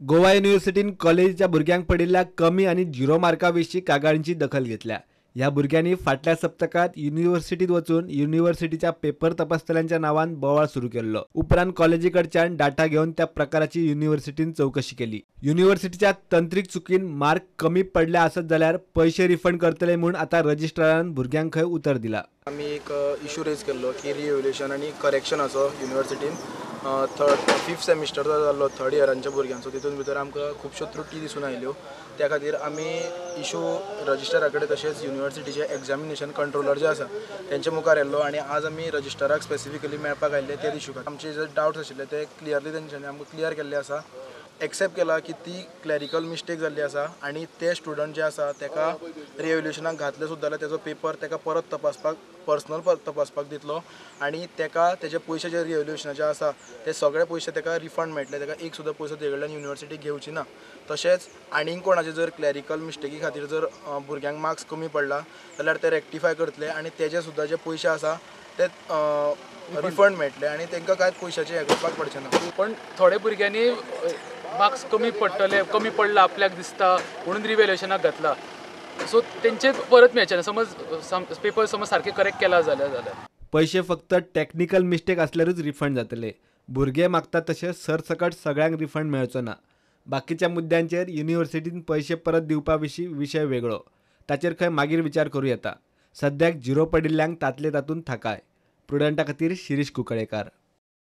गोवा युनिव्हर्सिटीन कॉलेजीच्या भुरग्यांक पडिल्ल्या कमी आनी झिरो मार्का विशीं कागाळींची दखल घेतल्या. ह्या भुरग्यांनी फाटल्या सप्तकांत युनिव्हर्सिटीत वचून युनिव्हर्सिटीच्या पेपर तपासतल्यांच्या नांवान बोवाळ सुरू केल्लो. उपरांत कॉलेजी कडच्यान डाटा घेवन त्या प्रकाराची युनिव्हर्सिटीन चवकशी केली. युनिव्हर्सिटीच्या तंत्रीक चुकीन मार्क कमी पडले आसत जाल्यार पयशे रिफंड करतले म्हूण आतां रजिस्ट्रारान भुरग्यांक खंय उतर दिला. आमी एक इशू रेज केल्लो की रिइव्हॅल्युएशन आनी करेक्शनाचो युनिव्हर्सिटीन फिफ्थ सेमिस्टर जाल्लो थर्ड इयरांच्या भुरग्यांचो, तितून भितर आमकां खुबश्यो त्रुटी दिसून आयल्यो. त्या खातीर आमी इशू रजिस्ट्रारा कडेन तशेंच युनिव्हर्सिटीचे एग्जामिनेशन कंट्रोलर जे आसा तेंच्या मुखार येयल्लो आनी आज आमी रजिस्ट्राराक स्पेसिफिकली मेळपाक आयिल्ले त्या इशू खातीर. आमचे जे डावट्स आशिल्ले ते क्लियरली तेंच्यांनी आमकां क्लियर केल्ले आसा. एक्सेप्ट केला की ती क्लॅरिकल मिस्टेक जाल्ली आसा आनी ते स्टुडंट जे आसा तेका रिएव्हल्युशनाक घातले सुद्दां जाल्यार तेजो पेपर तेका परत तपासपाक, पर्सनल तपासपाक दितलो आनी तेका तेजे पयशे जे रिएव्हल्युशनाचे आसा ते सगळे पयशे तेका रिफंड मेळटले. तेका एक सुद्दां पयसो तेजे कडल्यान युनिव्हर्सिटी घेवची ना. तशेंच आनीक कोणाचे जर क्लॅरिकल मिस्टेकी खातीर जर भुरग्यांक मार्क्स कमी पडला जाल्यार ते रेक्टिफाय करतले आनी तेजे सुद्दां जे पयशे आसा ते रिफंड मेळटले आनी तांकां कांयच पयशाचें हें करपाक पडचें ना. पण थोडे भुरग्यांनी मार्क्स कमी पडटले, कमी पडला आपल्याक दिसता म्हणून रिव्हॅल्युएशनाक घातला, सो तेंचे परत मेळचे ना. समज पेपर समज सारके करेक्ट केला जाल्यार पयशे फक्त टॅक्निकल मिस्टेक आसल्यारूच रिफंड जातले. भुरगे मागता तशें सरसकट सगळ्यांक रिफंड मेळचो ना. बाकीच्या मुद्द्यांचेर युनिव्हर्सिटीन पयशे परत दिवपा विशीं विशय वेगळो, ताचेर खंय मागीर विचार करूं येता. सद्याक झिरो पडिल्ल्यांक तातले तातूंत थाकाय. प्रुडंटा खातीर शिरीष कुंकळेकार.